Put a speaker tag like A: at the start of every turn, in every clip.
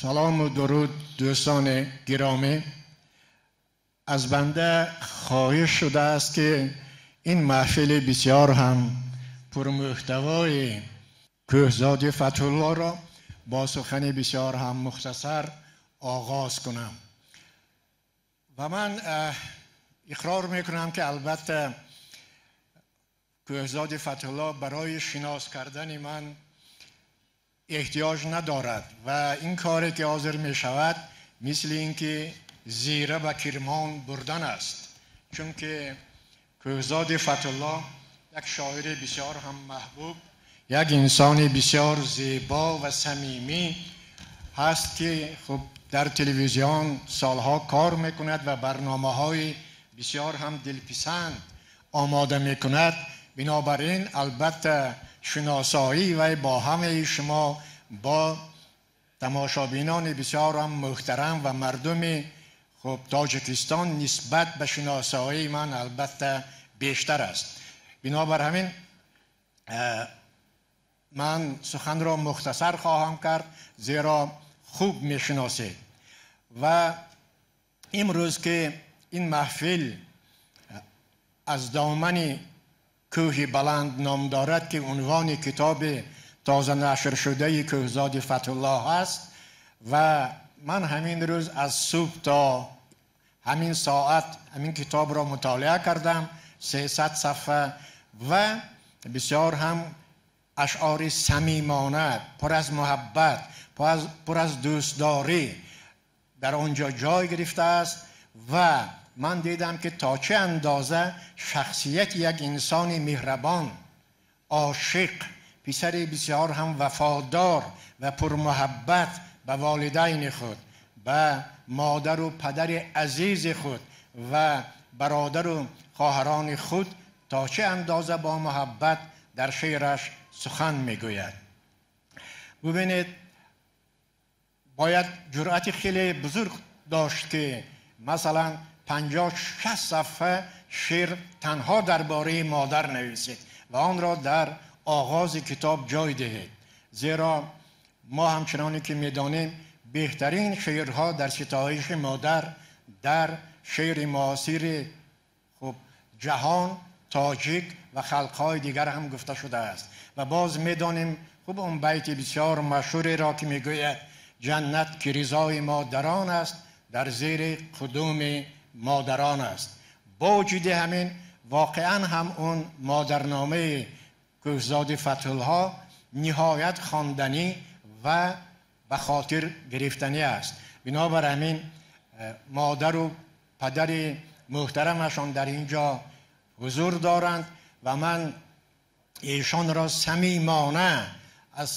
A: Салом ва дуруд, дӯстони гиромӣ. Аз банда хоҳиш шудааст, ки ин маҳфили бисёр ҳам пурмуҳтавои Кӯҳзоди Фатҳуллоҳро бо сухани бисёр ҳам мухтасар оғоз кунам. Ва ман иқрор мекунам, ки албатта Кӯҳзоди Фатҳуллоҳ барои шинос кардани ман эҳтиёҷ надорад ва ин коре ки ҳозир мешавад, мисли инки зира ба кирмон бурдан аст, чунки Кӯҳзоди Фатҳуллоҳ як шоири бисёр ҳам маҳбуб, як инсони бисёр зебо ва самимӣ ҳаст, ки хуб дар телевизион солҳо кор мекунад ва барномаҳои бисёр ҳам дилписанд омода мекунад. Бинобар ин албатта шиносоӣ вай бо ҳамаи шумо, бо тамошобинони бисёр ҳам муҳтарам ва мардуми хуб Тоҷикистон нисбат ба шиносоии ман албатта бештар аст. Бинобар ҳамин ман суханро мухтасар хоҳам кард, зеро хуб мешиносед. Ва имрӯз ки ин маҳфил аз домани кӯҳи баланд ном дорад, ки унвони китоби тоза нашршудаи Кӯҳзоди Фатҳуллоҳ аст, ва ман ҳамин рӯз аз субҳ то ҳамин соат ҳамин китобро мутолиа кардам, 300 сафҳа, ва бисёр ҳам ашъори самимона, пур аз муҳаббат, пур аз дӯстдорӣ дар он ҷо ҷой гирифтааст. Ва ман дидам, ки то чӣ андоза шахсияти як инсони меҳрабон, ошиқ, писари бисёр ҳам вафодор ва пурмуҳаббат ба волидайни худ, ба модар ва падари азизи худ ва бародар ва хоҳарони худ то чӣ андоза бо муҳаббат дар шеъраш сухан мегӯяд. Бубинед, бояд ҷуръати хеле бузург дошт, ки масалан 50-60 сафҳа шеър танҳо дар бораи модар нависед ва онро дар оғози китоб ҷой диҳед, зеро мо ҳамчуноне ки медонем, беҳтарин шеърҳо дар ситоиши модар дар шеъри муосири хуб ҷаҳон, тоҷик ва халқҳои дигар ҳам гуфта шудааст. Ва боз медонем хуб он байти бисёр машҳуреро, ки мегӯяд: ҷаннат ки ризои модарон аст, дар зери қудуми модарон аст. Бо вуҷуди ҳамин воқеан ҳам он модарномаи Кӯҳзоди Фатҳуллоҳ ниҳоят хонданӣ ва ба хотир гирифтанӣ аст. Бинобар ҳамин модар ва падари муҳтарамашон дар ин ҷо ҳузур доранд ва ман эшонро самимона аз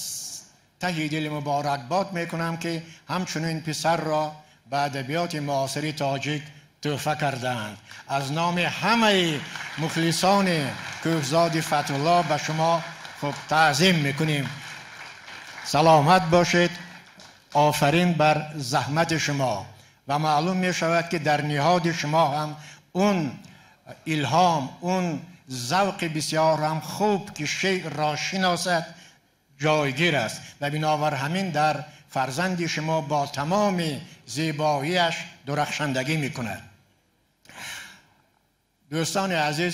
A: таҳи дил муборакбод мекунам, ки ҳамчунин писарро ба адабиёти муосири тоҷик туҳфа кардаанд. Аз номи ҳамаи мухлисони Кӯҳзоди Фатҳуллоҳ ба шумо хуб таъзим мекунем. Саломат бошед, офарин бар заҳмати шумо. Ва маълум мешавад, ки дар ниҳоди шумо ҳам он илҳом, он завқи бисёр ҳам хуб, ки шеърро шиносад, ҷойгир аст ва бинобар ҳамин дар фарзанди шумо бо тамоми зебоияш дурахшандагӣ мекунад. Дӯстони азиз,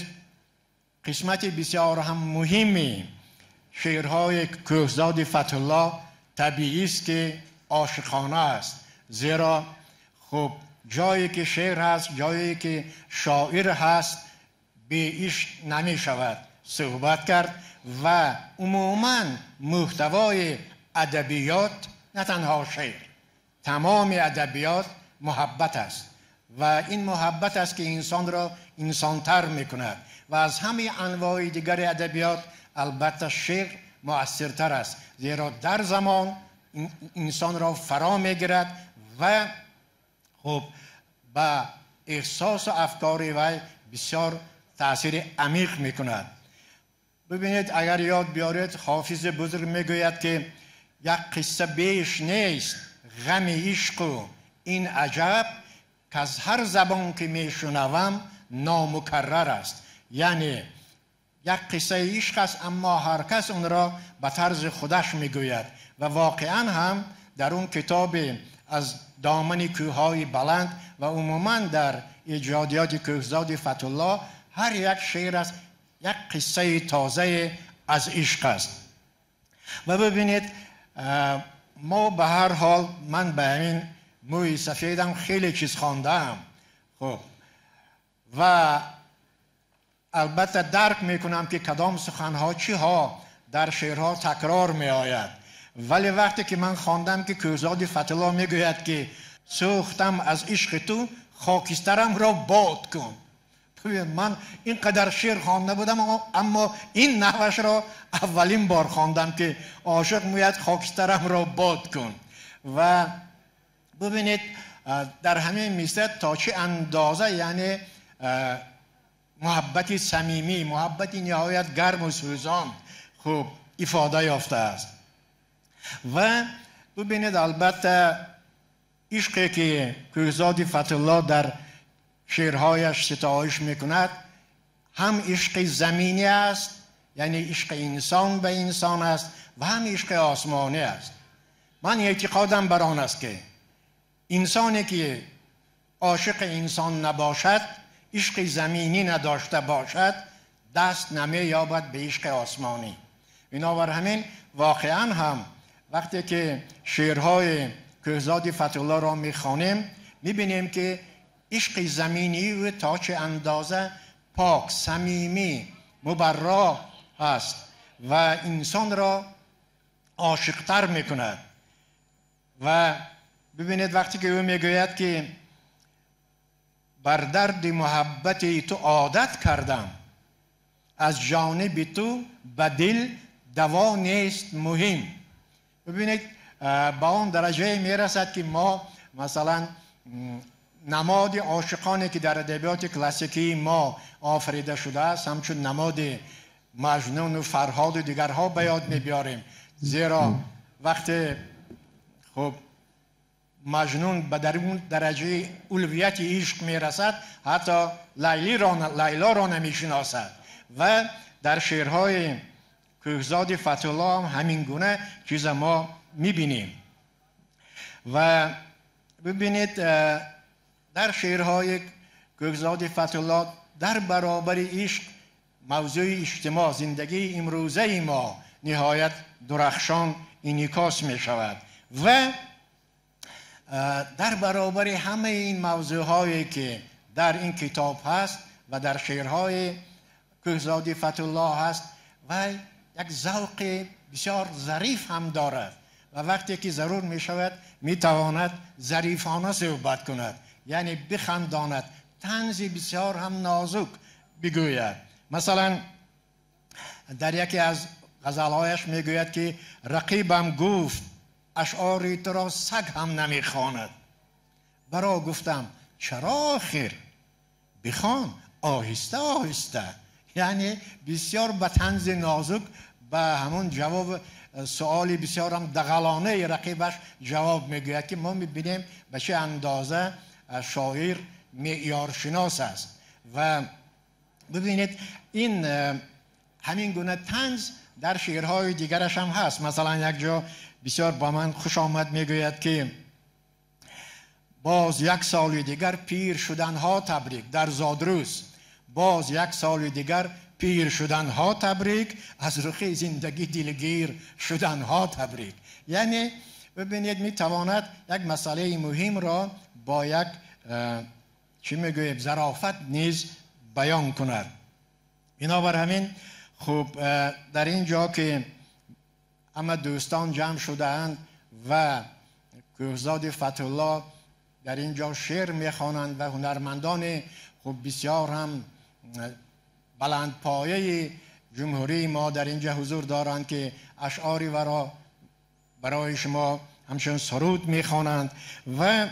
A: қисмати бисёр ҳам муҳими шеърҳои Кӯҳзоди Фатҳуллоҳ табиӣ аст, ки ошиқона аст, зеро хуб ҷое ки шеър ҳаст, ҷое ки шоир ҳаст, бе ишқ намешавад суҳбат кард. Ва умуман муҳтавои адабиёт на танҳо шеър, тамоми адабиёт муҳаббат аст ва ин муҳаббат аст, ки инсонро инсонтар мекунад. Ва аз ҳамаи анвои дигари адабиёт албатта шеър муассиртар аст, зеро дар замон инсонро фаро мегирад ва хуб ба эҳсосу афкори вай бисёр таъсири амиқ мекунад. Бубинед, агар ёд биёред, Ҳофизи бузург мегӯяд, ки як қисса беш нест ғами ишқу ин аҷаб, ки аз ҳар забон ки мешунавам номукаррар аст. Яъне як қиссаи ишқ аст, аммо ҳар кас онро ба тарзи худаш мегӯяд ва воқеан ҳам در اون کتاب از دامن کوههای بلند و عموما در ایجادیات کوهزاد فتح‌الله هر یک شعر است یک قصه تازه از عشق است. و ببینید ما به هر حال، من به همین موی سفیدم خیلی چیز خواندم، خب، و البته درک میکنم که کدام سخنها چی ها در شعرها تکرار می آید، ولی وقتی که من خواندم که کوهزاد فتح‌الله میگوید که سوختم از عشق تو خاکسترم را باد کن، من اینقدر شعر خوانده بودم اما این نحوش را اولین بار خواندم که عاشق میگوید خاکسترم را باد کن. و ببینید در همین میسته تا چه اندازه یعنی محبت صمیمی، محبت نهایت گرم و سوزان خوب افاده یافته است. و ببینید البته عشقی که کوهزاد فتح‌الله در شعرهایش ستایش میکند هم عشق زمینی است، یعنی عشق انسان به انسان است، و هم عشق آسمانی است. من اعتقادم بر آن است که انسانی که عاشق انسان نباشد، عشق زمینی نداشته باشد، دست نمی‌یابد به عشق آسمانی. بنابر همین واقعا هم وقتی که شعرهای کوهزاد فتح‌الله را میخوانیم میبینیم که عشق زمینی او تا چه اندازه پاک، صمیمی، مبرا است و انسان را عاشقتر میکند. و ببینید وقتی که او میگوید که بر درد محبت تو عادت کردم، از جانب تو به دل دوا نیست مهم. ببینید با آن درجه میرسد که ما مثلا نماد عاشقانی که در ادبیات کلاسیکی ما آفریده شده است همچون نماد مجنون و فرهاد و دیگرها به یاد می‌بیاریم، زیرا وقتی خب مجنون به در درجه الویت عشق میرسد حتی لیلا را نمیشناسد. و در شعرهای کوهزاد فتح‌الله هم همین گونه چیز ما میبینیم. و ببینید در شعرهای کوهزاد فتح‌الله در برابر عشق موضوع اجتماع، زندگی امروزه ما نهایت درخشان انعکاس می شود. و در برابر همه این موضوعهایی که در این کتاب هست و در شعرهای کوهزاد فتح‌الله هست و یک ذوق بسیار ظریف هم دارد و وقتی که ضرور می شود می تواند ظریفانه صحبت کند، یعنی بخنداند، طنز بسیار هم نازک بگوید. مثلا در یکی از غزلهایش میگوید که رقیبم گفت اشعار تو را سگ هم نمیخواند، برا گفتم چرا آخر بخوان آهسته آهسته. یعنی بسیار به طنز نازک به همون جواب سؤال بسیار هم دغلانه رقیبش جواب میگوید که ما میبینیم به چه اندازه شاعر معیارشناس است. و ببینید این همین گونه طنز در شعرهای دیگرش هم هست. مثلا یک جا بسیار با من خوش آمد، میگوید که باز یک سال دیگر پیر شدنها تبریک، در زادروز باز یک سال دیگر پیر شدنها تبریک، از رخ زندگی دلگیر شدنها تبریک. یعنی ببینید میتواند یک مسئله مهم را با یک چی میگویم ظرافت نیز بیان کند. بنابر همین خب در اینجا که همه دوستان جمع شده‌اند و کوهزاد فتح‌الله در اینجا شعر میخوانند و هنرمندان خب بسیار هم بلندپایه جمهوری ما در اینجا حضور دارند که اشعاری ورا برای شما همچون سرود میخوانند. و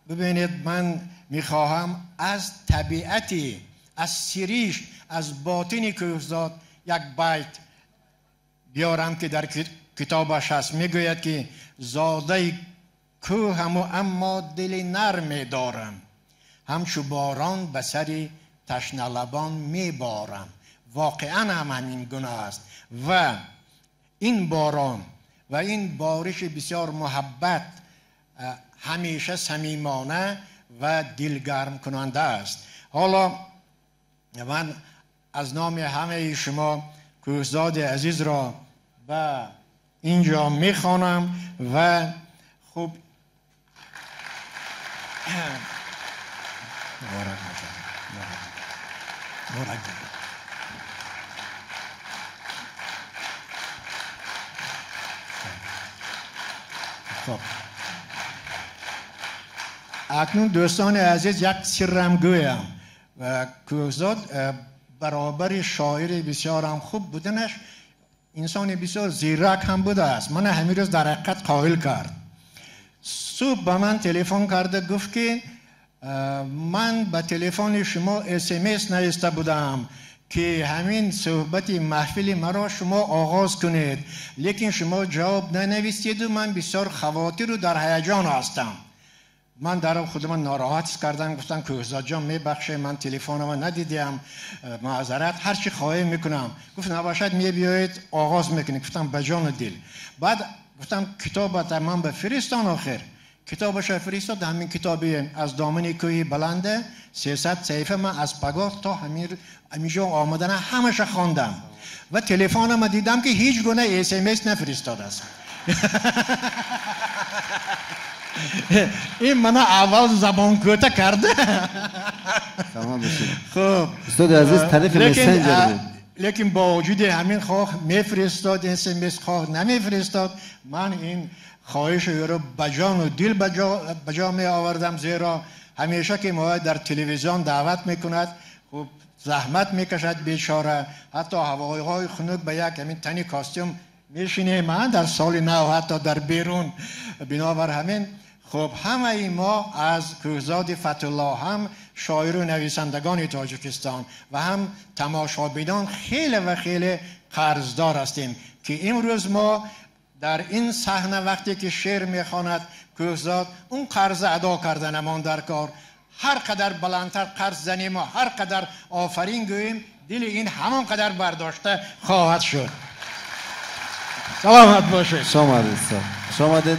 A: ببینید من میخواهم از طبیعتی، از سریش، از باطن کوهزاد یک بیت بیارم که در کتابش هست. میگوید که زاده کوهم و اما دل نرم دارم، همچو باران به سر تشنه لبان میبارم. واقعا هم همین گونه است و این باران و این بارش بسیار محبت همیشه صمیمانه و دلگرم کننده است. حالا من از نام همه شما کوهزاد عزیز را به اینجا میخوانم و خوب خب اکنون دوستان عزیز یک سرم گویم و کوهزاد برابر شاعر بسیار هم خوب بودنش انسان بسیار زیرک هم بوده است. من همین روز در حقیقت قائل کرد. صبح به من تلفن کرده گفت که من به تلفن شما SMS نوشته بودم که همین صحبت محفل مرا شما آغاز کنید، لیکن شما جواب ننویسید و من بسیار خواطر و در هیجان هستم. من در خودم ناراحت کردم، گفتم کوهزاد جان میبخشه من تلفنم ندیدم، معذرت هر چی خواهی میکنم. گفت نباشد میبیایید آغاز میکنید. گفتم به جان و دل. بعد گفتم کتاب من بفرستان. آخر کتابش فرستاد، همین کتابی از دامن کوهی بلنده 300 صفحه، من از پگاه تا همینجا آمدن همش خواندم و تلفنم دیدم که هیچ گونه SMS نفرستاده است. این من اول زبان کوتاه کرده.
B: تمام بشه.
A: خب
B: استاد عزیز طریق مسنجر بود،
A: لیکن با وجود همین خواه میفرستاد SMS خواه نمیفرستاد، من این خواهش رو به جان و دل به جا می آوردم، زیرا همیشه که ما در تلویزیون دعوت میکند خب زحمت میکشد بیچاره، حتی هوایهای خنک به یک همین تنی کاستیوم میشینه من در سال نو حتی در بیرون. بنابر همین خب همه ما از کوهزاد فتح‌الله هم شاعر و نویسندگان تاجیکستان و هم تماشابینان خیلی و خیلی قرضدار هستیم که امروز ما در این صحنه وقتی که شعر میخواند کوهزاد اون قرض ادا کردنمان در کار، هر قدر بلندتر قرض زنیم و هر قدر آفرین گوییم دل این همان قدر برداشته خواهد شد. سلامت باشید.
B: خوش آمدید.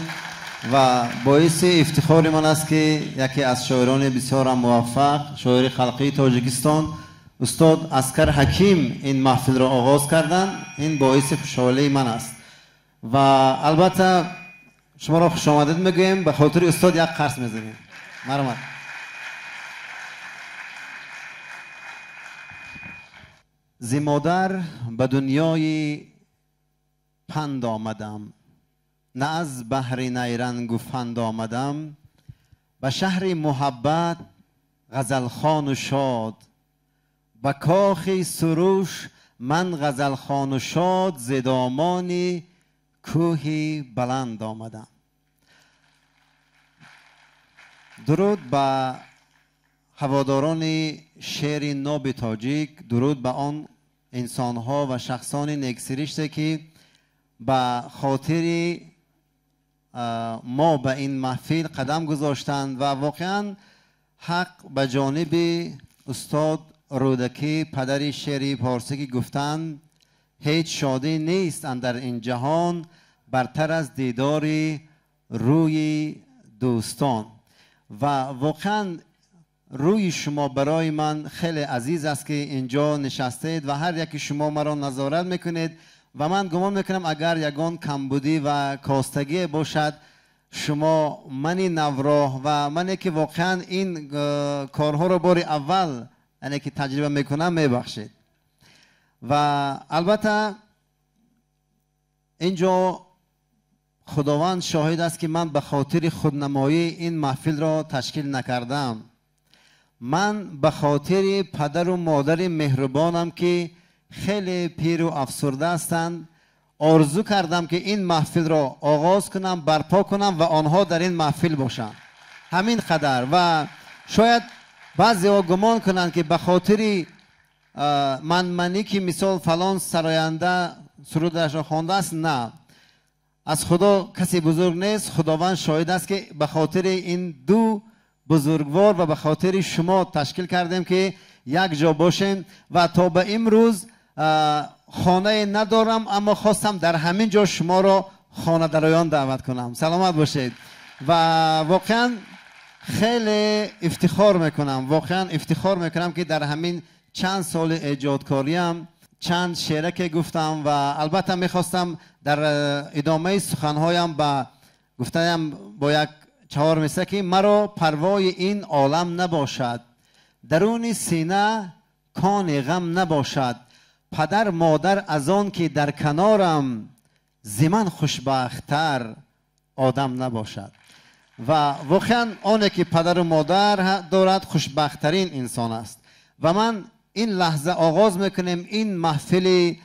B: و باعث افتخار من است که یکی از شاعران بسیار موفق، شاعر خلقی تاجیکستان استاد عسکر حکیم این محفل را آغاز کردند. این باعث خوشحالی من است و البته شما را خوش آمدید میگوییم. به خاطر استاد یک قرص میزنیم. مرحمت. ز مادر به دنیای پند آمدم، نه از بحر نیرنگ و فند آمدم. به شهر محبت غزلخوان و شاد، به کاخ سروش من غزلخوان و شاد، ز دامان کوهی بلند آمدم. درود به هواداران شعر ناب تاجیک، درود به آن انسانها و شخصان نیکسرشته که به خاطر ما به این محفل قدم گذاشتند و واقعا حق به جانب استاد رودکی پدر شعر پارسی که گفتند هیچ شادی نیست اندر این جهان برتر از دیدار روی دوستان. و واقعا روی شما برای من خیلی عزیز است که اینجا نشستید و هر یکی شما مرا نظارت میکنید و من گمان میکنم اگر یگان کمبودی و کاستگی باشد شما منی نوراه و منی که واقعا این کارها رو بار اول یعنی که تجربه میکنم میبخشید. و البته اینجا خداوند شاهد است که من به خاطر خودنمایی این محفل را تشکیل نکردم. من به خاطر پدر و مادر مهربانم که خیلی پیر و افسرده هستند آرزو کردم که این محفل را آغاز کنم، برپا کنم و آنها در این محفل باشند. همین قدر. و شاید بعضی ها گمان کنند که به خاطر منمنی که مثال فلان سراینده سرودش را خوانده است، نه، از خدا کسی بزرگ نیست. خداوند شاهد است که به خاطر این دو بزرگوار و به خاطر شما تشکیل کردیم که یک جا باشیم و تا به امروز خانه ندارم، اما خواستم در همین جا شما را хонадароён даъват кунам. Саломат бошед. Ва воқеан хеле ифтихор мекунам, воқеан ифтихор мекунам, ки дар ҳамин чанд соли эҷодкориям чанд шеъре гуфтам ва албатта мехостам дар идомаи суханҳоям ба гуфтаям бо як чаҳор мисра, ки маро парвои ин олам набошад, даруни сина кони ғам набошад, падар модар аз он ки дар канорам, зи ман хушбахттар одам набошад. Ва воқеан оне ки падару модар дорад хушбахттарин инсон аст. Ва ман ин лаҳза оғоз мекунем ин маҳфили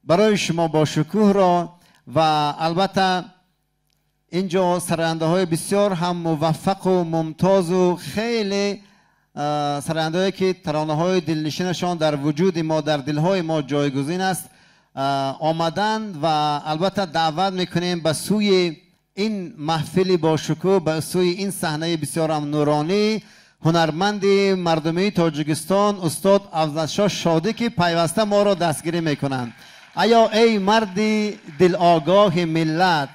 B: барои шумо бошукӯҳро ва албатта инҷо сарояндаҳои бисёр ҳам муваффақу мумтозу хеле сарояндаҳое ки таронаҳои дилнишинашон дар вуҷуди мо, дар дилҳои мо ҷойгузин аст, омаданд ва албатта даъват мекунем ба сӯи ин маҳфили бошукӯҳ, ба сӯи ин саҳнаи бисёрам нуронӣ ҳунарманди мардумии Тоҷикистон устод Афзалшоҳ Шодӣ, ки пайваста моро дастгирӣ мекунанд. Аё эй марди дилогоҳи миллат,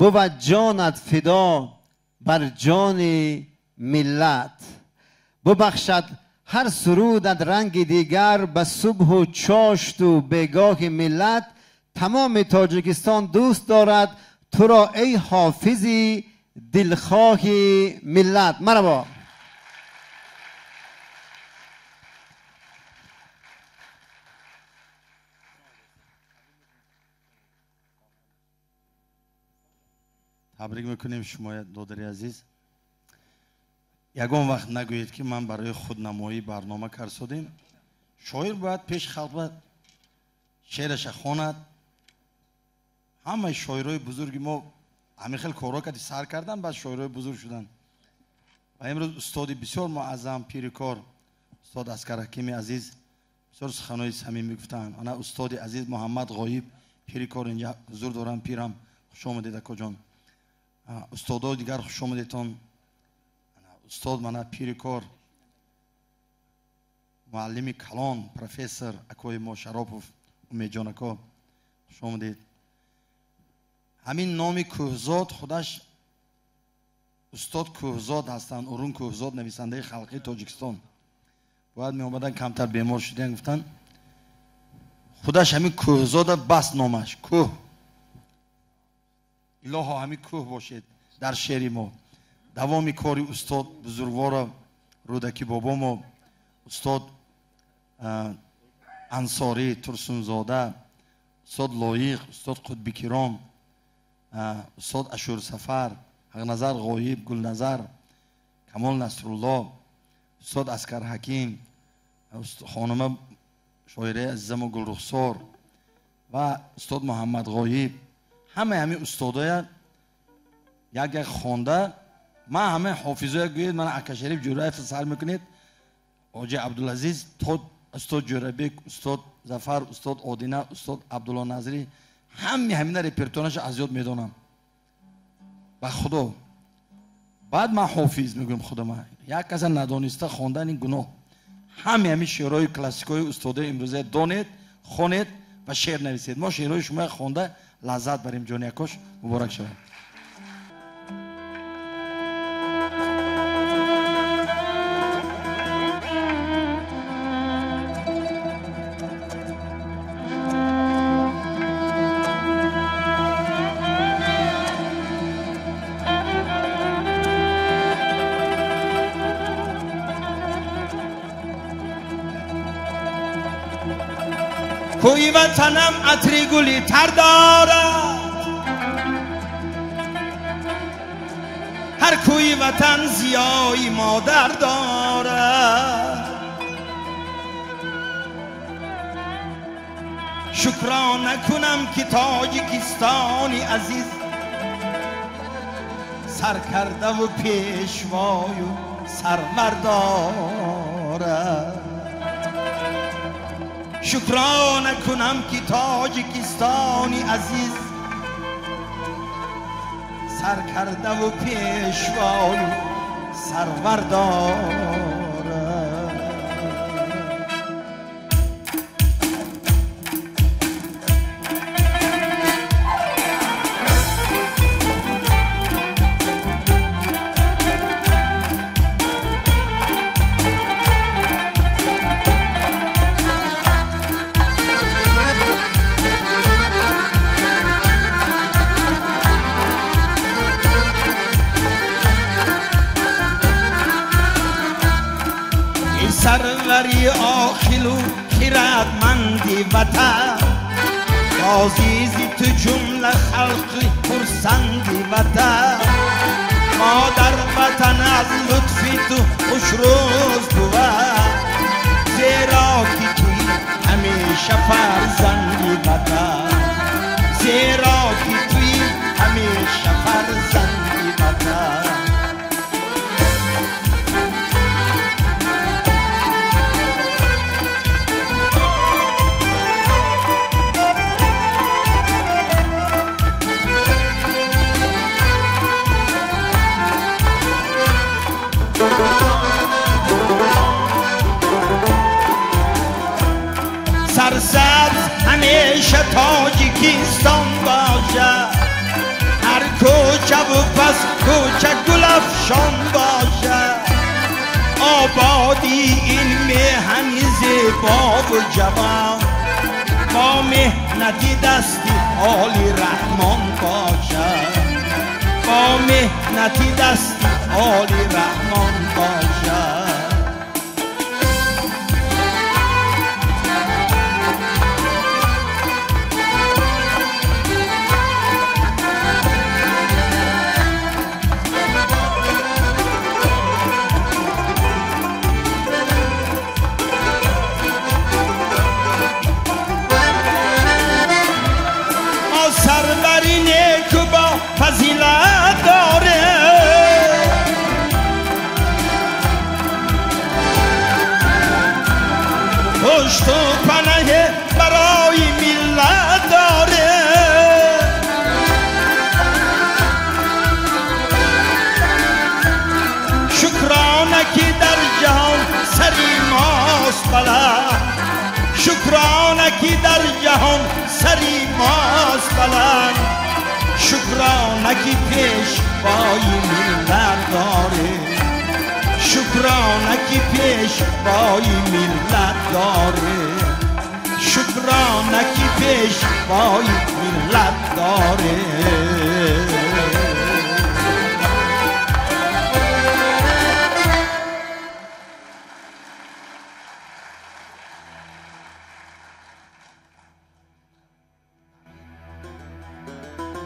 B: бувад ҷонат фидо бар ҷони миллат, бубахшад ҳар сурудат ранги дигар ба субҳу чошту бегоҳи миллат. Тамоми Тоҷикистон дӯст дорад туро эй ҳофизи дилхоҳи миллат. Марҳабо.
C: Табрик мекунем шумо, додари азиз. Ягон вақт нагӯед, ки ман барои худнамоӣ барнома карсодем. Шоир бояд пеш халқ шеъраша хонад. Ҳамаи шоирои бузурги мо ҳамин хел корҳо кади сар кардан, баъд шоирои бузург шуданд. Ва имрӯз устоди бисёр муаззам, пири кор, устод Аскар Ҳакими азиз бисёр суханои самимӣ гуфтанд. Ана устоди азиз Муҳаммад Ғоиб, пири кор, инҷа ҳузур дорам. Пирам, хуш омадед, акоҷон. Устодои дигар, хуш омадетон. Устод мана пири кор, муаллими калон, профессор акои мо Шаропов Умедҷон ако, хуш омадед. Ҳамин номи Кӯҳзод худаш устод Кӯҳзод ҳастанд, Урун Кӯҳзод, нависандаи халқии Тоҷикистон. Бояд меомадан, камтар бемор шудиян, гуфтанд. Худаш ҳамин Кӯҳзода бас номаш кӯҳ. Илоҳо ҳамин кӯҳ бошед дар шеъри мо. Давоми кори устод бузургворо Рӯдакӣ бобомо, устод Ансорӣ Турсунзода, устод Лоиқ, устод Қутбикиром, устод Ашурсафар, Ҳақназар Ғоиб, Гулназар, Камол Насрулло, устод Аскар Ҳаким, хонума шоираи азизамо Гулрухсор ва устод Муҳаммад Ғоиб. Ҳамаи ҳамин устодоя як як хонда, ман ҳамаи ҳофизоя гӯед, ман Акашариф Ҷӯраев сар мекунед, Ҳоҷи Абдулазиз то устод Ҷӯрабек, устод Зафар, устод Одина, устод Абдулло Назрӣ, ҳамаи ҳамина репертуараша аз ёд медонам. Ба Худо. Баъд ман ҳофиз мегӯям худама. Як каса надониста хондан ин гуноҳ. Ҳамаи ҳамин шеърҳои классикҳои устодои имрӯза донед, хонед ва шеър нависед. Мо шеърҳои шумо хонда лаззат барем. Ҷони акош муборак шавад.
D: کوی وطنم عطری گلی تر دارد، هر کوی وطن ضیای مادر دارد. شکرانه کنم که تاجیکستانی عزیز سرکرده و پیشوای و سرور دارد. شکرانه کنم که تاجیکستانی عزیز سرکرده و پیشوای و سرور دارد. Сарвари оқилу хирадманди ватан, азизи ту ҷумла халқи хурсанди ватан. Модар ватан аз лутфи ту хушрӯз бувад, зеро ки туи ҳамеша фарзанди ватан, зеро ки туи ҳамеша фарзанди ватан. Сарсабз ҳамеша Тоҷикистон бошад, ҳар кӯчаву пас кӯча гулафшон бошад. Ободии ин меҳани зебову ҷавон бо меҳнати дасти оли Раҳмон бошад, бо меҳнати дасти оли Раҳмон бошад. Фазилат дорем, пушту панаҳ барои миллат дорем. Шукрона ки дар ҷаҳон сари мост баланд, шукрона ки дар ҷаҳон сари мост баланд. Шукрона ки пешвои миллат дорем, шукрона ки пешвои миллат дорем, шукрона ки пешвои миллат дорем.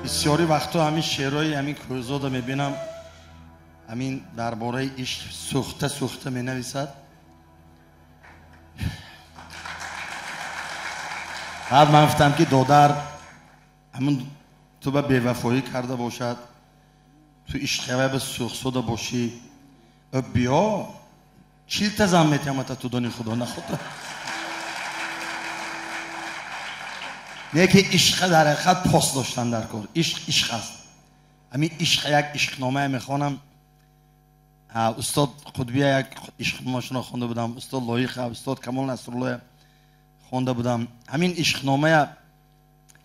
C: Бисёри вақтҳо ҳамин шеърҳои ҳамин Кӯҳзода мебинам, ҳамин дар бораи ишқ сӯхта сӯхта менависад. Баъд ман гуфтам ки додар, ҳамун ту ба бевафоӣ карда бошад, ту ишқавай ба сӯхтсода бошӣ, биё чилта зан метиҳамата ту дони худо нахудо. Не ки ишқ дар ҳақиқат пос доштан дар кор. Ишқ ишқ аст. Ҳамин ишқ як ишқномае мехонам. Устод Қутбия як ишқномашонро хонда будам, устод Лоиқа, устод Камол Насруллоя хонда будам. Ҳамин ишқномая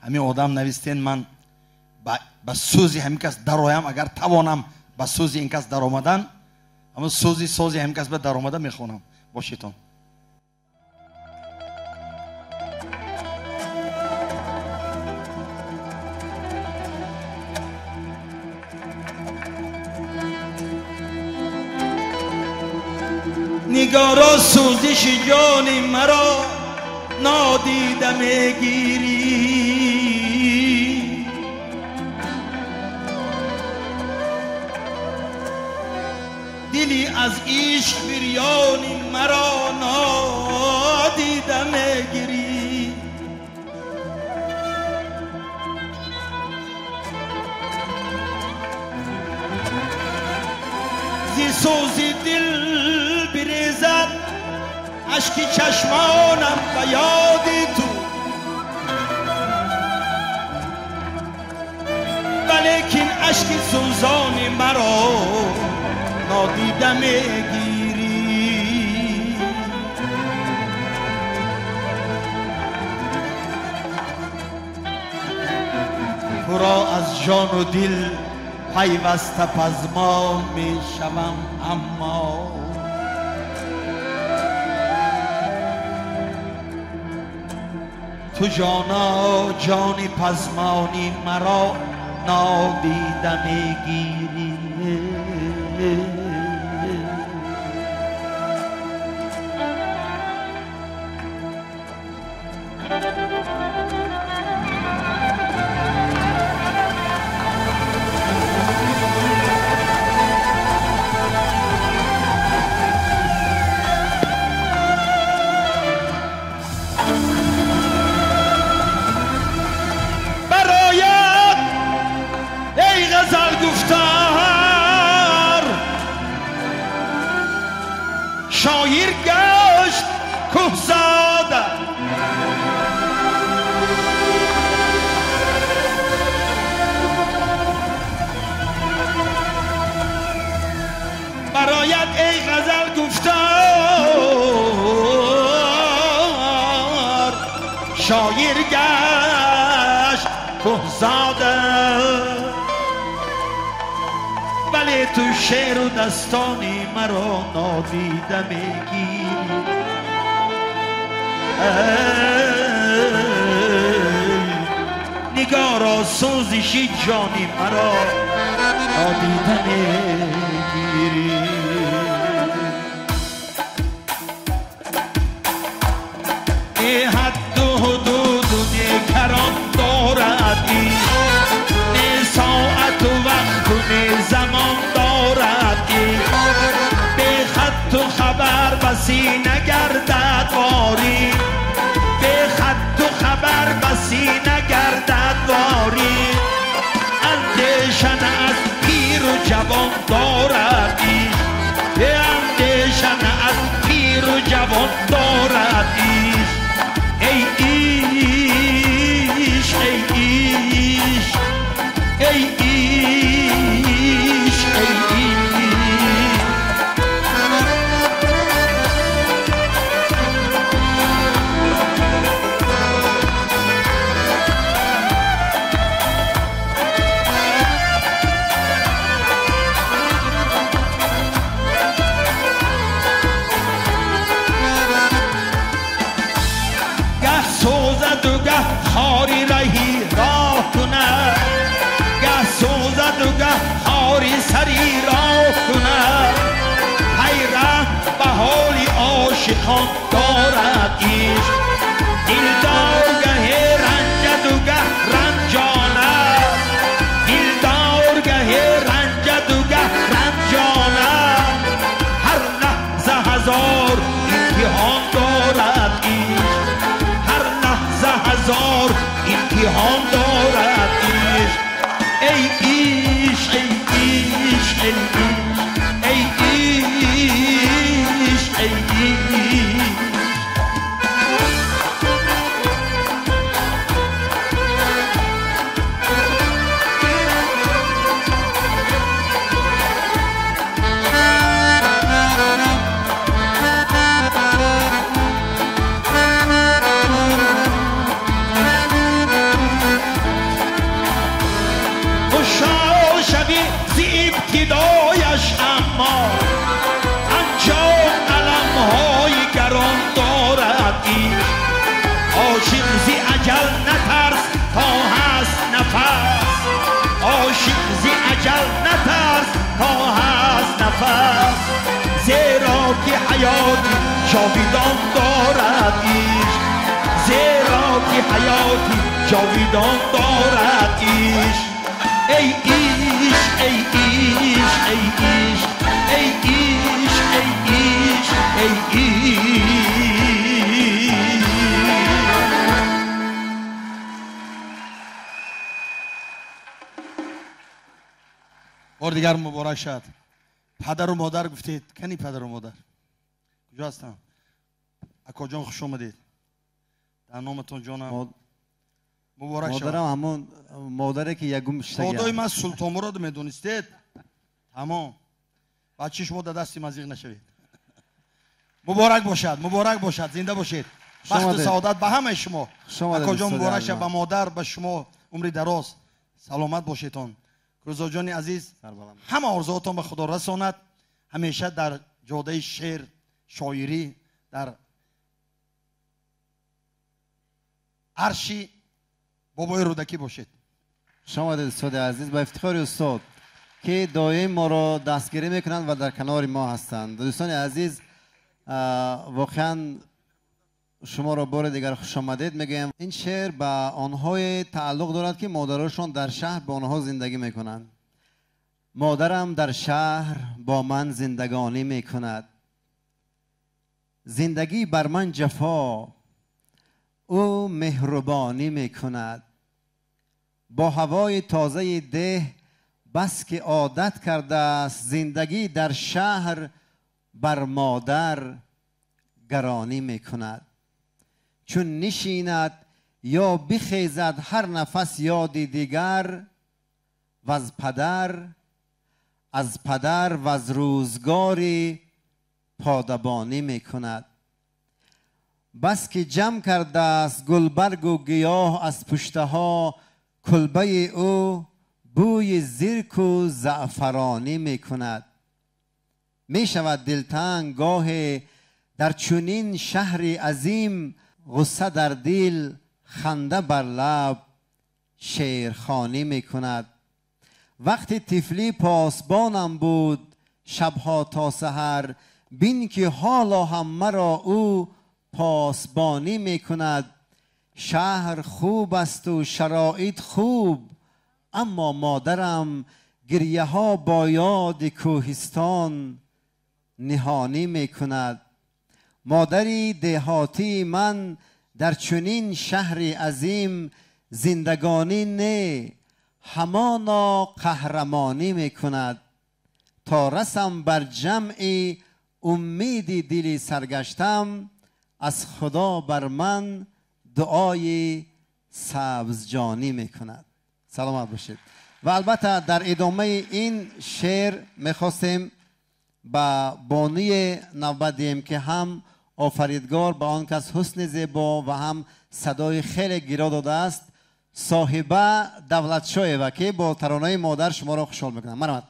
C: ҳамин одам навистен, ман ба сӯзи ҳамин кас дароям, агар тавонам ба сӯзи ин кас даромадан, ҳамин сӯзи сози ҳамин кас ба даромада мехонам. Бошедтон.
D: Нигоро сӯзиши ҷони маро нодида мегирӣ, дили аз ишқ бирёни маро нодида мегирӣ. Зи сӯзи дил бирезад ашки чашмонам ба ёди ту, валекин ашки сӯзони маро нодида мегирӣ. Туро аз ҷону дил пайваста пазмон мешавам, аммо ту ҷоно ҷони пазмони маро нодида мегирӣ. شایر گشت کوهزاده. برایت ای غزل گفتار شایر گشت کوهزاده، ولی تو شعر و دستانی مرا نادیده میگیری. نگارا سوزشی جانی مرا نادیده میگیری. نه حد و حدود و نه کران دارد عشق، نه ساعت و وقت و نه زمان دارد عشق. به خط و خبر بسی نگردد واری، به خط و خبر بسی نگردد واری. اندیشه نه از پیر و جوان دارد عشق، اندیشه نه از پیر و جوان دارد عشق. ای عشق ای عشق ای عشق ای عشق. خاری رهی راه کند، گه سوزد و گه خاری سری راه کند. حیرت به حال عاشقان دارد عشق، دلدار گه رنجد و گه رنجاند، دلدار گه رنجد و گه رنجاند. هر لحظه هزار امتحان دارد عشق، هر لحظه هزار امتحان دارد عشق. ای عشق ای عشق ای عشق ای عشق. ابتدایش اما انجام المهای گران دارد عشق. عاشق زی اجل نترس تا هست نفس، عاشق زی اجل نترس تا هست نفس. زیرا که حیات جاویدان دارد عشق، زیرا که حیات جاویدان دارد عشق. ای عشق ای عشق ای عشق ای عشق ای عشق ای عشق.
C: بار دیگر مبارک شد. پدر و مادر گفتید، کنی پدر و مادر کجا هستم؟ اکا جان خوش آمدید. در نامتون جانم مبارک شد.
B: مادرم همون مادره که یگم شگه.
C: خدای من سلطان مراد میدونستید. تمام. بچه شما در دستی مزیق نشوید. مبارک باشد، مبارک باشد، زنده باشید. بخت و سعادت به همه شما. اکا جان مبارک شد، به مادر، به شما عمری دراز، سلامت باشیدتون. رضا جان عزیز، همه آرزوهاتون به خدا رساند. همیشه در جاده شعر، شاعری، در عرشی بابای رودکی باشید.
B: شما استاد عزیز، با افتخار استاد که دائم ما را دستگیری میکنند و در کنار ما هستند. دوستان عزیز، واقعا شما را بار دیگر خوش آمدید میگویم. این شعر به آنهای تعلق دارد که مادرشان در شهر با آنها زندگی میکنند. مادرم در شهر با من زندگانی میکند، زندگی بر من جفا، او مهربانی میکند. با هوای تازه ده بس که عادت کرده است، زندگی در شهر بر مادر گرانی میکند. چون نشیند یا بخیزد هر نفس یادی دیگر، و از پدر، از پدر و از روزگاری پادبانی میکند. بس که جمع کرده است گلبرگ و گیاه از پشته ها، کلبه او بوی زرک و زعفرانی میکند. می شود دلتنگ گاه در چنین شهر عظیم، غصه در دل خنده بر لب شعرخوانی میکند. وقتی طفلی پاسبانم بود شبها تا سحر، بین که حالا هم مرا او پاسبانی میکند. شهر خوب است و شرایط خوب، اما مادرم گریه ها با یاد کوهستان نهانی میکند. مادری دهاتی من در چنین شهر عظیم، زندگانی نه همانا قهرمانی میکند. تا رسم بر جمع امیدی دلی سرگشتم، از خدا بر من دعای سبز جانی میکند. سلامت باشید. و البته در ادامه این شعر میخواستیم به بانوی نوبت دهیم که هم آفریدگار به آن کس حسن زیبا و هم صدای خیلی گیرا داده است، صاحبه دولتشایeva که با ترانه مادر شما را خوشحال میکنم. مرحمت.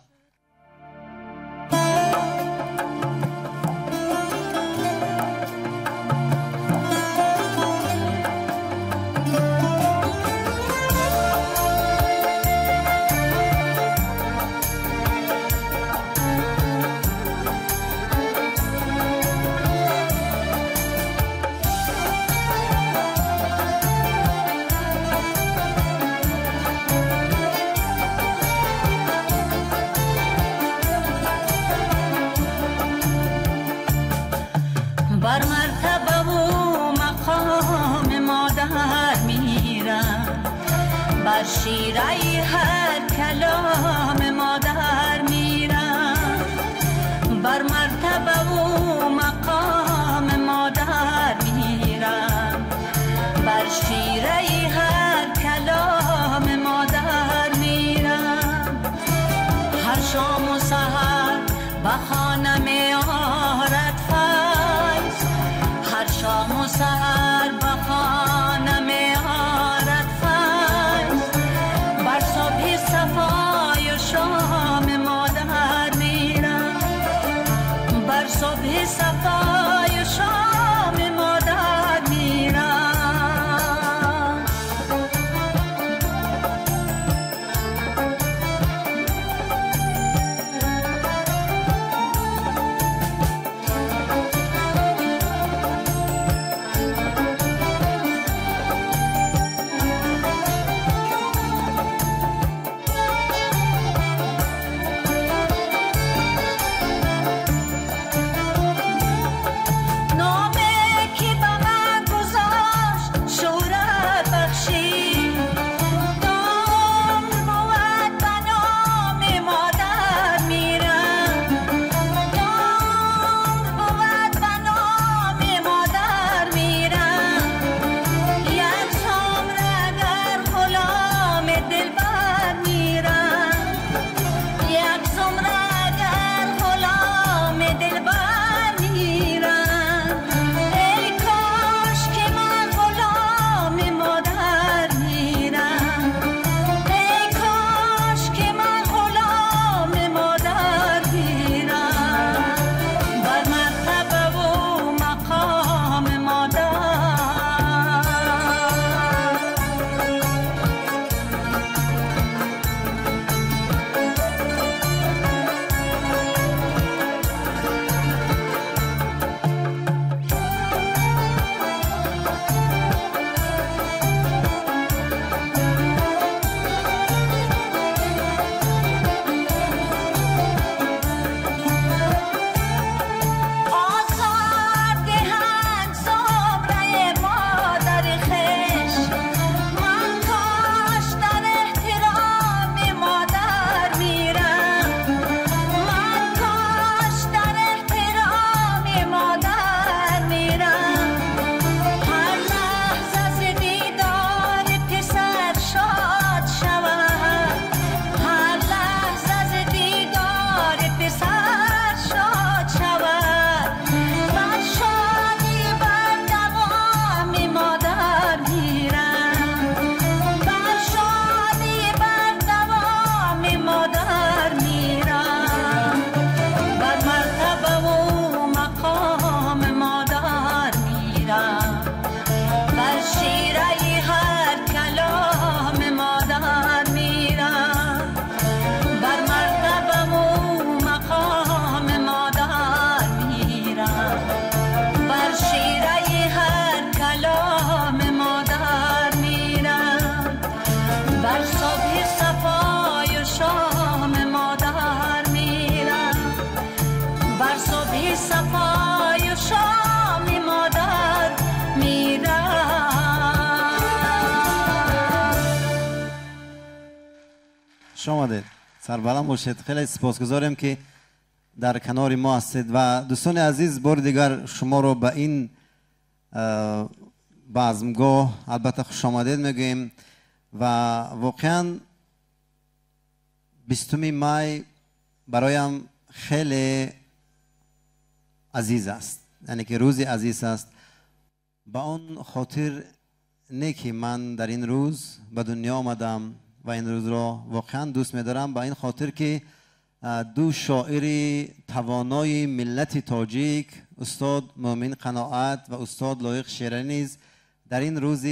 E: شیرای هر کلام مادر میرم، بر مرتبه و مقام مادر میرم، بر شیرای هر کلام مادر میرم. هر شام و سحر به خانه می آرد فیض، هر شام و سحر به خانه می آرد فیض، بر صبح صفای و شام مادر میرم، بر صبح صفای و شام مادر میرم. بر صبح صفای و شام مادر میرم.
B: خوش آمدید، سربلند باشید. خیلی سپاسگزاریم که در کنار ما هستید و دوستان عزیز بار دیگر شما رو به این بزمگاه البته خوش آمدید میگوییم و واقعا 20 می برایم خیلی عزیز است، یعنی که روزی عزیز است به آن خاطر نه که من در این روز به دنیا آمدم و این روز را واقعا دوست می‌دارم، به این خاطر که دو شاعر توانای ملت تاجیک استاد مؤمن قناعت و استاد لایق شیرعلی نیز در این روز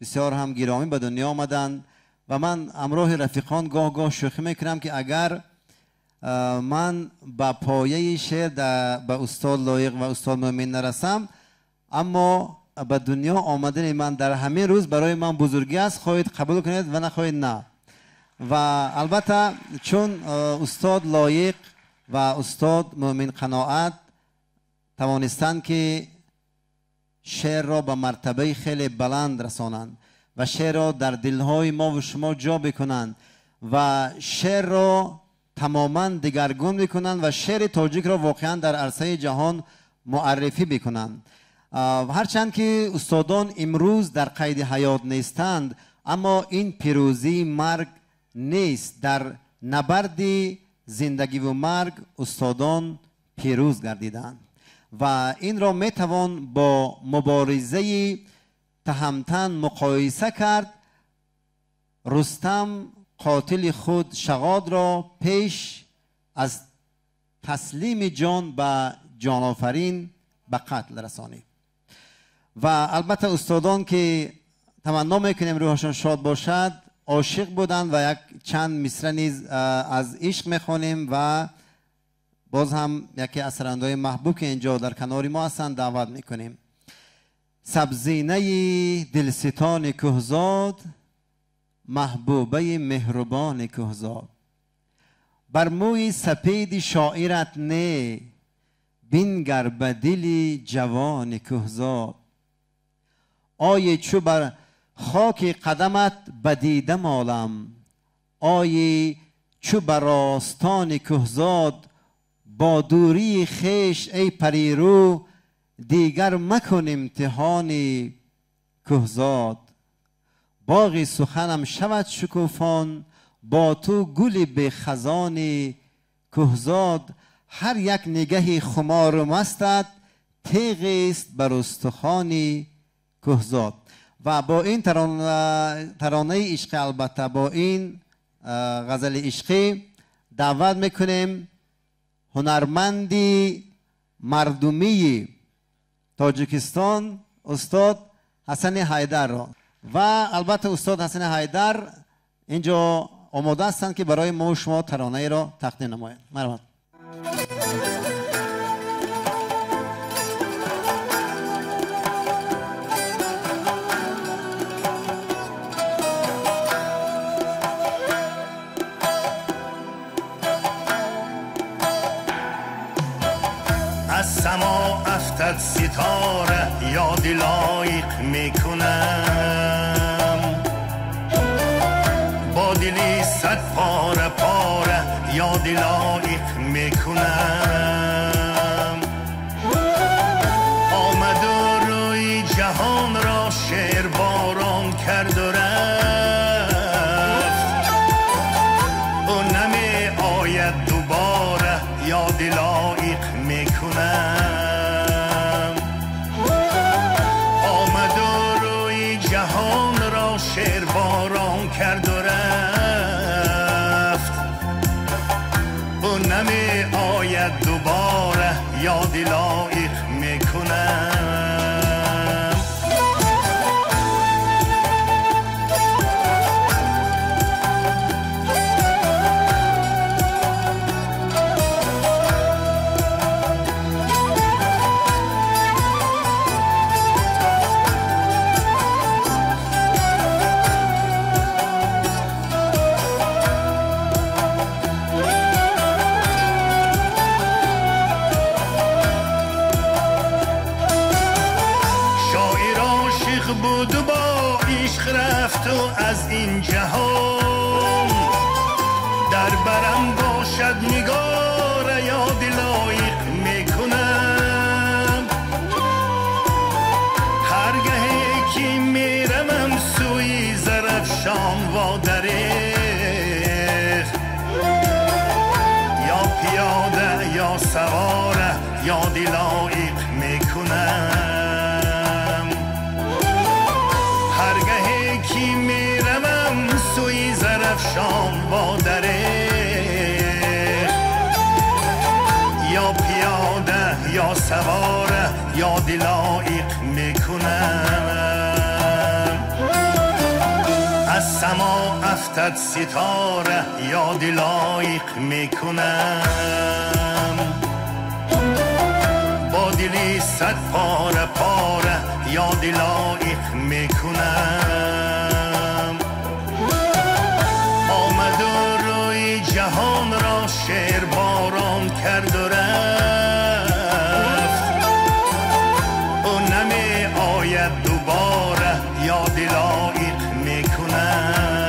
B: بسیار هم گرامی به دنیا آمدند و من همراه رفیقان گاه گاه شوخی میکنم که اگر من به پایه شعر به استاد لایق و استاد مؤمن نرسم، اما به دنیا آمدن من در همین روز برای من بزرگی است، خواهید قبول کنید و نخواهید نه. و البته چون استاد لایق و استاد مؤمن قناعت توانستند که شعر را به مرتبه خیلی بلند رسانند و شعر را در دلهای ما و شما جا بکنند و شعر را تماما دگرگون بکنند و شعر تاجیک را واقعا در عرصه جهان معرفی بکنند. هرچند که استادان امروز در قید حیات نیستند، اما این پیروزی مرگ نیست. در نبرد زندگی و مرگ استادان پیروز گردیدند و این را میتوان با مبارزه تهمتن مقایسه کرد. رستم قاتل خود شغاد را پیش از تسلیم جان به جان آفرین به قتل رسانید. و البته استادان که تمنا میکنیم روحشان شاد باشد عاشق بودند و یک چند مصرع نیز از عشق میخوانیم و باز هم یکی از سرندهای محبوب که اینجا در کنار ما هستند دعوت میکنیم. سبزینه دلستان کهزاد، محبوبه مهربان کهزاد، بر موی سپید شاعرت نه، بنگر به دل جوان کهزاد. آی چو بر خاک قدمت بدیده مالم، آی چو بر آستان کهزاد، با دوری خویش ای پریرو، دیگر مکن امتحان کهزاد. باغ سخنم شود شکوفان، با تو گل به خزان کهزاد. هر یک نگه خمار و مستت، تیغ است بر استخوان کهزاد. و با این ترانه عشقی، البته با این غزل عشقی دعوت میکنیم هنرمند مردمی تاجیکستان استاد حسن حیدر را. و البته استاد حسن حیدر اینجا آماده هستند که برای ما و شما ترانه را تقدیم نمایند. مرحبا.
F: از سما افتد ستاره یاد لایق میکنم، با دلی صد پاره پاره یاد لایق میکنم. آمد و روی جهان را شعر باران کرد و رفت، او نمی آید دوباره یاد لایق میکنم. آمد و روی جهان را شعر باران کرد و رفت، او نمی آید دوباره یاد لایق میکنم. از این جهان در برم باشد نگار یاد لایق میکنم هرگه که میروم سوی زرفشان و دریغ یا پیاده یا سواره یاد لایق میکنم هرگه که میروم سوی زرفشان و دریغ یا پیاده یا سواره یاد لایق میکنم از سما افتد ستاره یاد لایق میکنم با دلی صد پاره پاره یاد لایق میکنم آمد و روی جهان را شعر باران کرد و رفت او نمی آید دوباره یاد لایق میکنم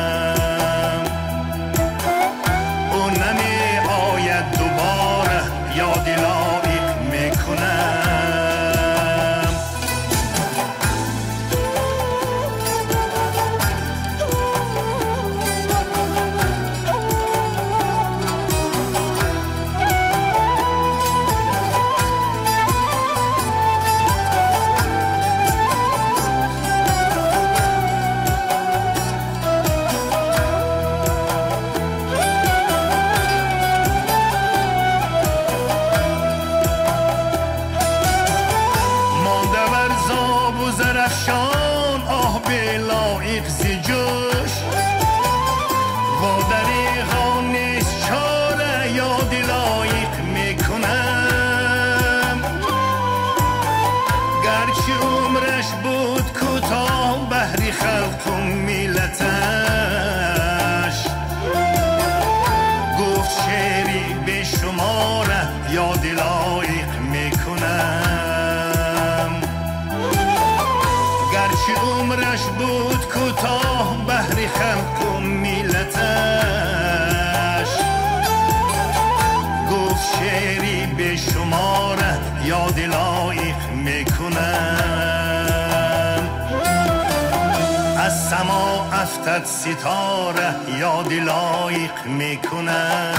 F: او نمی آید دوباره یاد لایق میکنم. عمرش بود کوتاه بهر خلق و ملتش گفت شعری به شماره یاد لایق میکنم از سما افتد ستاره یاد لایق میکنم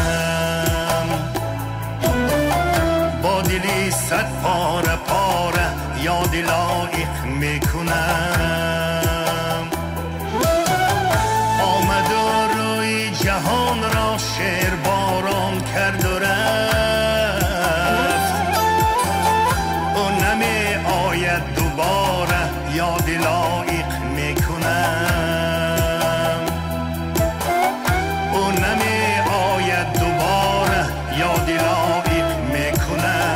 F: با دلی صد پاره پاره یاد لایق میکنم آمد و روی جهان را شعر باران کرد و رفت او نمی آید دوباره یاد لایق میکنم او نمی آید دوباره یاد لایق میکنم.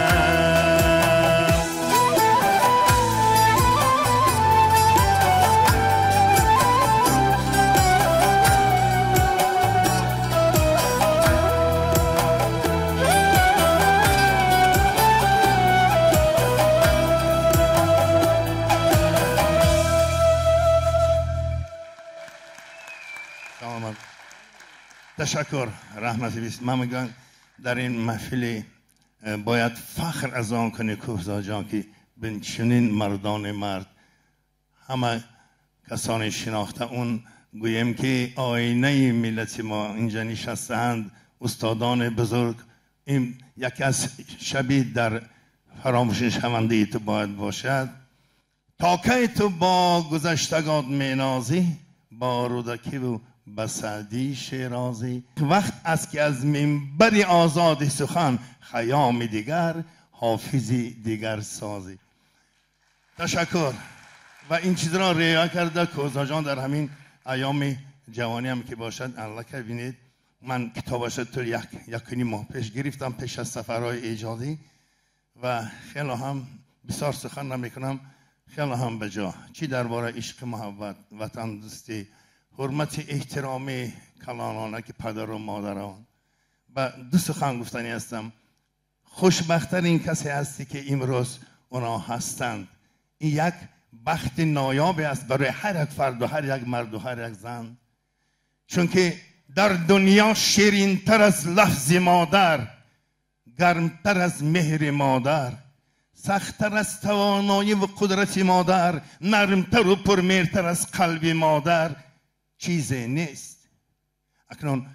G: تشکر رحمت بیست. من میگم در این محفل باید فخر از آن کنی کوهزاد جان که چنین مردان مرد همه کسانی شناخته اون گویم که آینه ملت ما اینجا نشستند استادان بزرگ. این یکی از شبیه در فراموش شونده تو باید باشد. تا کی تو با گذشتگان مینازی با رودکی و به سعدی شیرازی. وقت است که از منبر آزاد سخن خیام دیگر حافظی دیگر سازی. تشکر. و این چیز را رعایت کرده کوهزاد جان در همین ایام جوانی هم که باشد الله که بینید من کتابش تو یک ماه پیش گرفتم پیش از سفرهای ایجادی و خیلی هم بسیار سخن نمیکنم، خیلی هم بجا چی درباره عشق، محبت، وطن دوستی، حرمت، احترام کلانانه که پدر و مادران. و دو سخن گفتنی هستم. خوشبخت‌ترین کسی هستی که امروز اونا هستند. این یک بخت نایاب است برای هر یک فرد و هر یک مرد و هر یک زن. چون که در دنیا شیرین‌تر از لفظ مادر، گرمتر از مهر مادر، سخت‌تر از توانایی و قدرت مادر، نرمتر و پرمهرتر از قلب مادر چیزی نیست. اکنون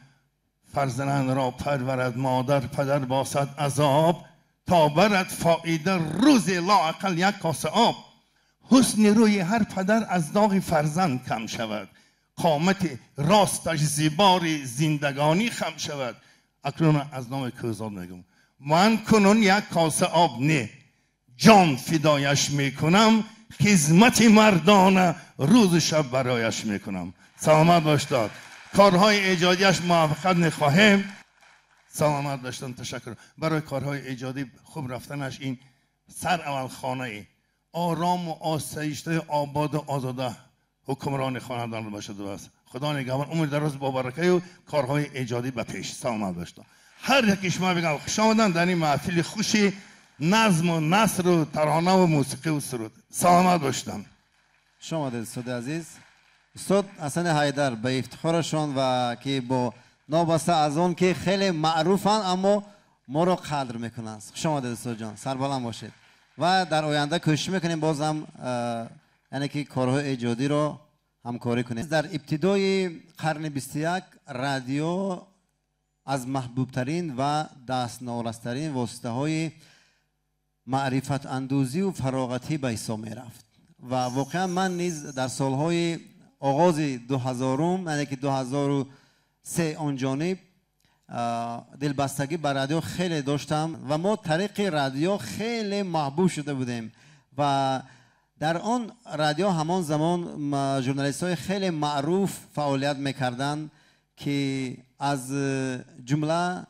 G: فرزند را پرورد مادر، پدر باسد عذاب، تا برد فایده روز لااقل یک کاسه آب. حسن روی هر پدر از داغ فرزند کم شود، قامت راستش زیبار زندگانی خم شود. اکنون از نام کوهزاد میگم، من کنون یک کاسه آب نه، جان فدایش میکنم، خدمت مردانه روز شب برایش میکنم. سلامت باشد. کارهای ایجادیش موفقیت میخواهیم. سلامت باشتن. تشکر برای کارهای ایجادی خوب رفتنش. این سر اول خانه آرام و آسایشته آباد و آزاده حکمران خاندان باشد و بس. خدا نگهبان، عمر دراز با برکه و کارهای ایجادی به پیش. سلامت باشتن. هر یکی شما بگم خوش آمدن در این محفل خوشی نظم و نثر و ترانه و موسیقی و سرود. سلامت باشتن.
B: شما استاد عزیز، استاد حسن حیدر به افتخارشان و که با نابسته از آن که خیلی معروفن اما ما رو قدر میکنن. خوش آمدید استاد جان، سربلند باشید و در آینده کوشش میکنیم بازم یعنی که کارهای ایجادی رو همکاری کنیم. در ابتدای قرن 21 رادیو از محبوبترین و دست نارسترین واسطه های معرفت اندوزی و فراغتی به حساب میرفت و واقعا من نیز در سالهای آغاز 2000، یعنی که 2003 آن جانب دلبستگی به رادیو خیلی داشتم و ما طریق رادیو خیلی محبوب شده بودیم و در آن رادیو همان زمان ژورنالیست های خیلی معروف فعالیت میکردند که از جمله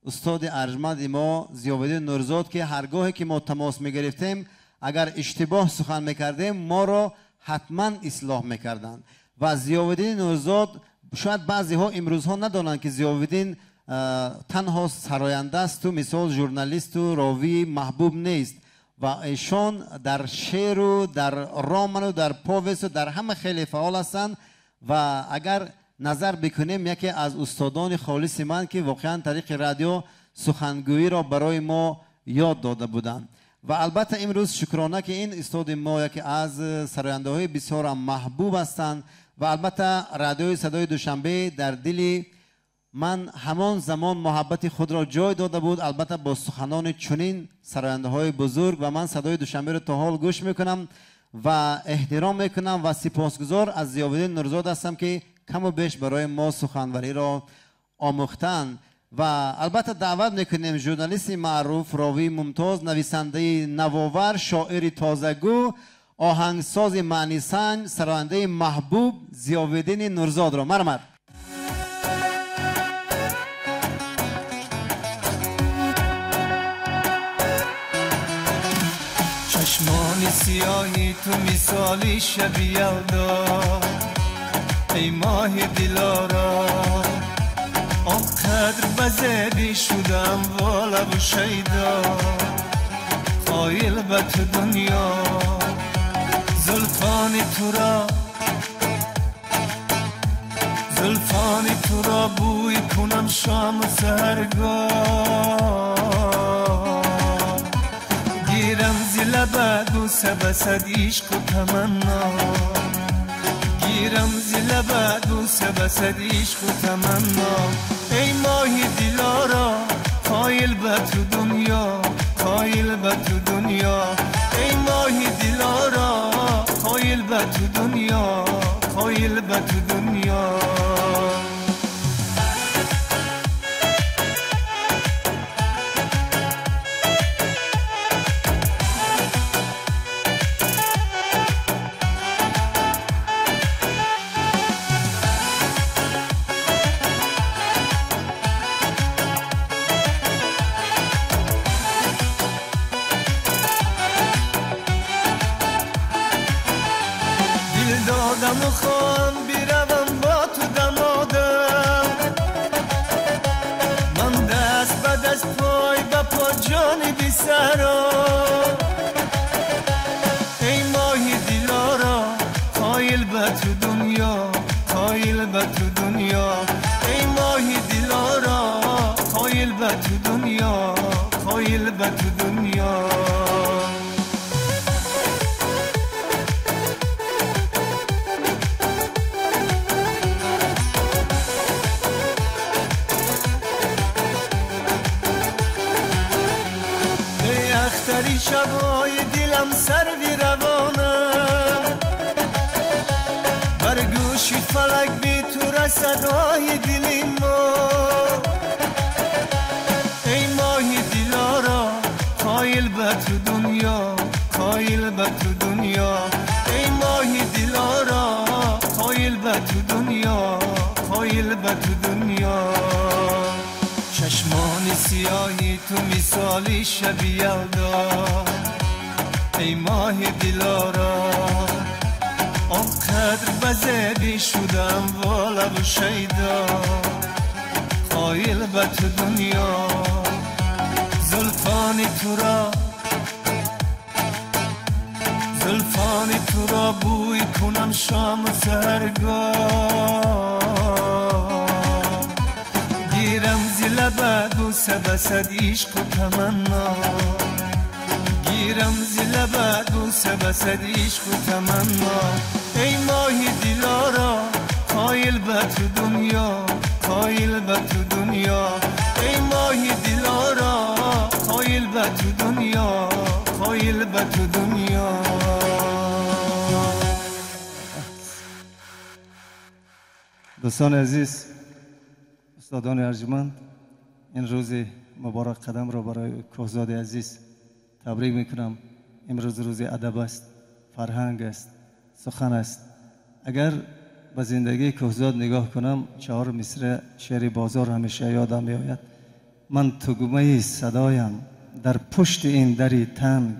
B: استاد ارجمند ما ضیاءالدین نورزاد که هرگاهی که ما تماس میگرفتیم اگر اشتباه سخن میکردیم ما را حتما اصلاح میکردند. و ضیاءالدین نورزاد شاید بعضی ها امروزها ندانند که ضیاءالدین تنها سراینده است و مثال ژورنالیست و راوی محبوب نیست و ایشان در شعر و در رمان و در پاویس و در همه خیلی فعال هستند و اگر نظر بکنیم یکی از استادان خالص من که واقعا طریق رادیو سخنگویی را برای ما یاد داده بودند. و البته امروز شکرانه که این استاد ما یکی از سراینده های بسیار محبوب هستند و البته رادیوی صدای دوشنبه در دل من همان زمان محبت خود را جای داده بود، البته با سخنان چنین سراینده های بزرگ و من صدای دوشنبه را تا حال گوش میکنم و احترام میکنم و سپاسگزار از ضیاءالدین نورزاد هستم که کم و بیش برای ما سخنوری را آموختن. و البته دعوت میکنیم ژورنالیست معروف، راوی ممتاز، نویسنده نوآور، شاعر تازه‌گو، آهنگساز معنی سنج، سراینده محبوب ضیاءالدین نورزاد را. مرمر.
H: چشمان سیاهی تو مثالی شب یلدا، ای ماه دلارا، آنقدر بزدی شدم والا و شیدا، قایل به تو دنیا، زلفان تو را، زلفان تو را بوی کنم شام و سحرگاه، گیرم ز لبت بوسه بسد عشق و تمنا، گیرم ز لبت بوسه بسد عشق و تمنا، ای ماهی دلارا قایل به تو دنیا، قایل به تو دنیا، ای ماهی دلارا قایل به تو دنیا، قایل به تو دنیا. خواهم بیروم با تو دمادم، من دست به دست پای به پا جان بی سرا، ای ماهی دلارا قایل به تو دنیا، قایل به تو دنیا. قایل به تو دنیا. ای اختری شبای دلم سروی روانم، بر گوشی فلک بی تو رسد آه دل ما. ای ماهی دلارا قایل به تو دنیا، قایل به تو دنیا. ای ماهی دلارا قایل به تو دنیا، قایل به تو دنیا. چشمان سیاهی تو مثالی شب یلدا، ای ماه دلارا آنقدر بزدی شدم والا و شیدا، قایل به تو دنیا. زلفان تو را، زلفان تو را بوی کنم شام و سحرگاه، گیرم ز لبت بوسه بسد عشق و تمنا، گیرم ز لبت بوسه بسد عشق و تمنا. ای ماهی دلارا قایل به تو دنیا، قایل به تو دنیا. ای ماهی دلارا قایل به تو دنیا، قایل به تو دنیا.
I: دوستان عزیز، استادان ارجمند، این روز مبارک قدم را برای کوهزاد عزیز تبریک میکنم. امروز روز ادب است، فرهنگ است، سخن است. اگر به زندگی کوهزاد نگاه کنم، 4 مصرع شعر بازار همیشه یادم میآید. من تگمه صدایم در پشت این دری تنگ،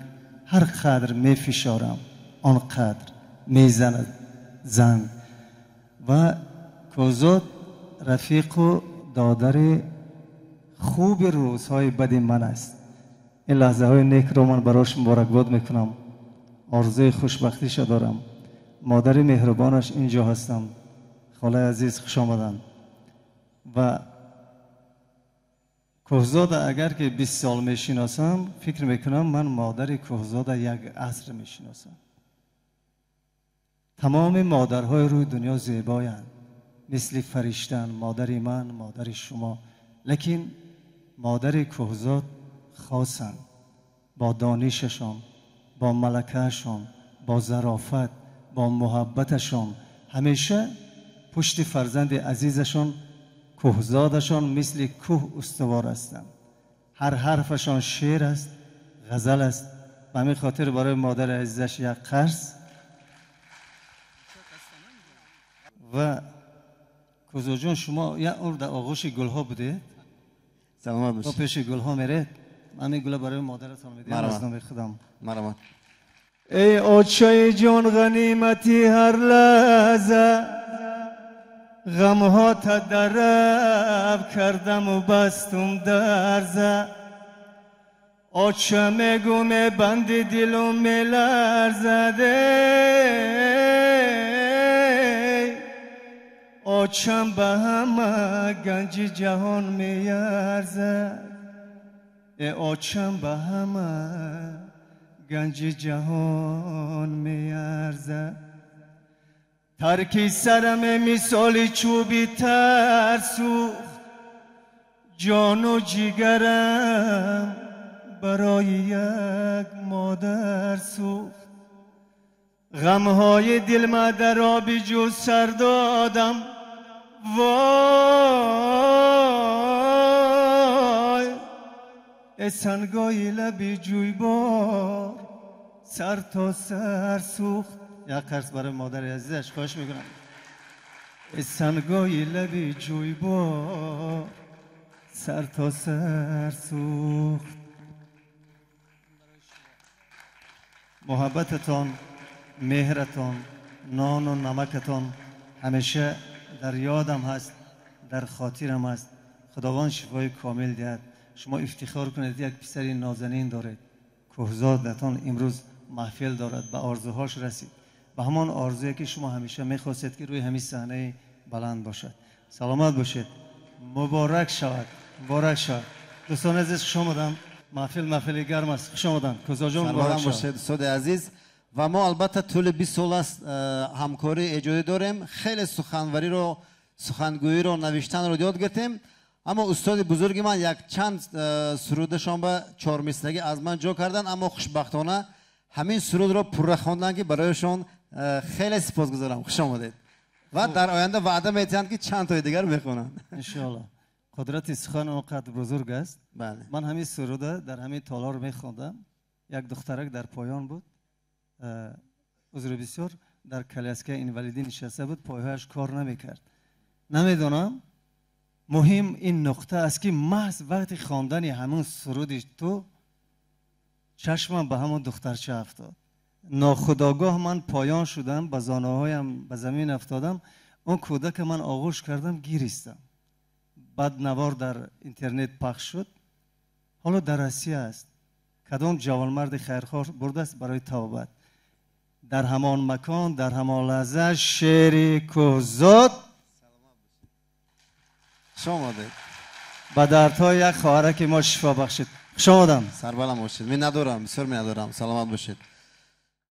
I: هر قدر میفشارم آنقدر میزند زنگ. و کوهزاد رفیق و دادر خوب روزهای بد من است. این لحظه های نیک رو من براش مبارکباد میکنم، آرزوی خوشبختیش دارم. مادر مهربانش اینجا هستم، خاله عزیز خوش آمدن. و کوهزاد اگر که 20 سال میشناسم، فکر میکنم من مادر کوهزاد یک عصر میشناسم. تمام مادرهای روی دنیا زیبایند، مثل فرشتن، مادر من، مادر شما. لیکن مادر کوهزاد خاصند، با دانششان، با ملکهشان، با ظرافت، با محبتشان، همیشه پشت فرزند عزیزشان کوهزادشان مثل کوه استوار هستند. هر حرفشان شعر است، غزل است. به همین خاطر برای مادر عزیزش یک قرض. و کوهزاد جان، شما یک عمر در آغوش گلها بودید،
B: سلامت باشید.
I: با پیش گلها میرید. من این گله برای مادرتان میدیم از نام خودم.
B: مرحبا.
H: ای آچای جان غنیمتی هر لحظه، غمها تدرب کردم و بستم درزه. آچه میگم بند دلم میلرزده، آچم به همه گنج جهان میارزد. ای آچم به همه گنج جهان میارزد. ترکی سرم مثال چوبی تر سوخت، جان و جگرم برای یک مادر سوخت. غمهای دل ما در آب جو سر دادم، وای ای سنگای لب جویبار سر تا سر سوخت.
I: یک قرص برای مادر عزیزش خواهش میکنم. ای سنگای لب جویبار سر تا سر سوخت. محبتتان، مهرتان، نان و نمکتان همیشه در یادم هست، در خاطرم هست. خداوند شفای کامل دهد. شما افتخار کنید یک پسر نازنین دارید. کوهزادتان امروز محفل دارد، به آرزوهاش رسید، به همان آرزویی که شما همیشه میخواستید که روی همین صحنه بلند باشد. سلامت باشید. مبارک شود، مبارک شود. دوستان عزیز خوش آمدم. Маҳфил маҳфили гарм аст. Хуш омаданд, Кӯҳзод ҷон.
B: Сарбаланд бошед, устоди азиз. Ва мо албатта тӯли 20 сол аст ҳамкории эҷодӣ дорем. Хеле суханвариро, сухангӯиро, навиштанро ёд гирифтем. Аммо устоди бузурги ман якчанд сурудашон ба чормисрагӣ аз ман ҷо карданд, аммо хушбахтона ҳамин сурудро пурра хонданд, ки барояшон хеле сипосгузорам. Хуш омадед ва дар оянда ваъда метиҳанд, ки чанд тои дигар мехонанд.
I: Иншоалло. Қудрати сухан он қадр бузург аст. Ман ҳамин суруда дар ҳамин толор мехондам. Як духтарак дар поён буд, узри бисёр, дар коляскаи инвалидӣ нишаста буд, пойҳояш кор намекард. Намедонам, муҳим ин нуқта аст, ки маҳз вақти хондани ҳамун суруди ту чашмам ба ҳамон духтарча афтод. Нохудогоҳ ман поён шудам, ба зонуҳоям ба замин афтодам, он кӯдака ман оғӯш кардам, гиристам. Баъд навор дар интернет пахш шуд. Ҳоло дар Россия аст, кадом ҷавонмарди хайрхоҳ бурдааст барои тавбат. Дар ҳамон макон, дар ҳамон лаҳза шери Кӯҳзод
B: Хуш омадед.
I: Ба дардҳои як хоҳараки мо шифо бахшид. Хуш омадам.
B: Сарбаланд бошед. Миннатдорам, бисёр миннатдорам. Саломат бошед.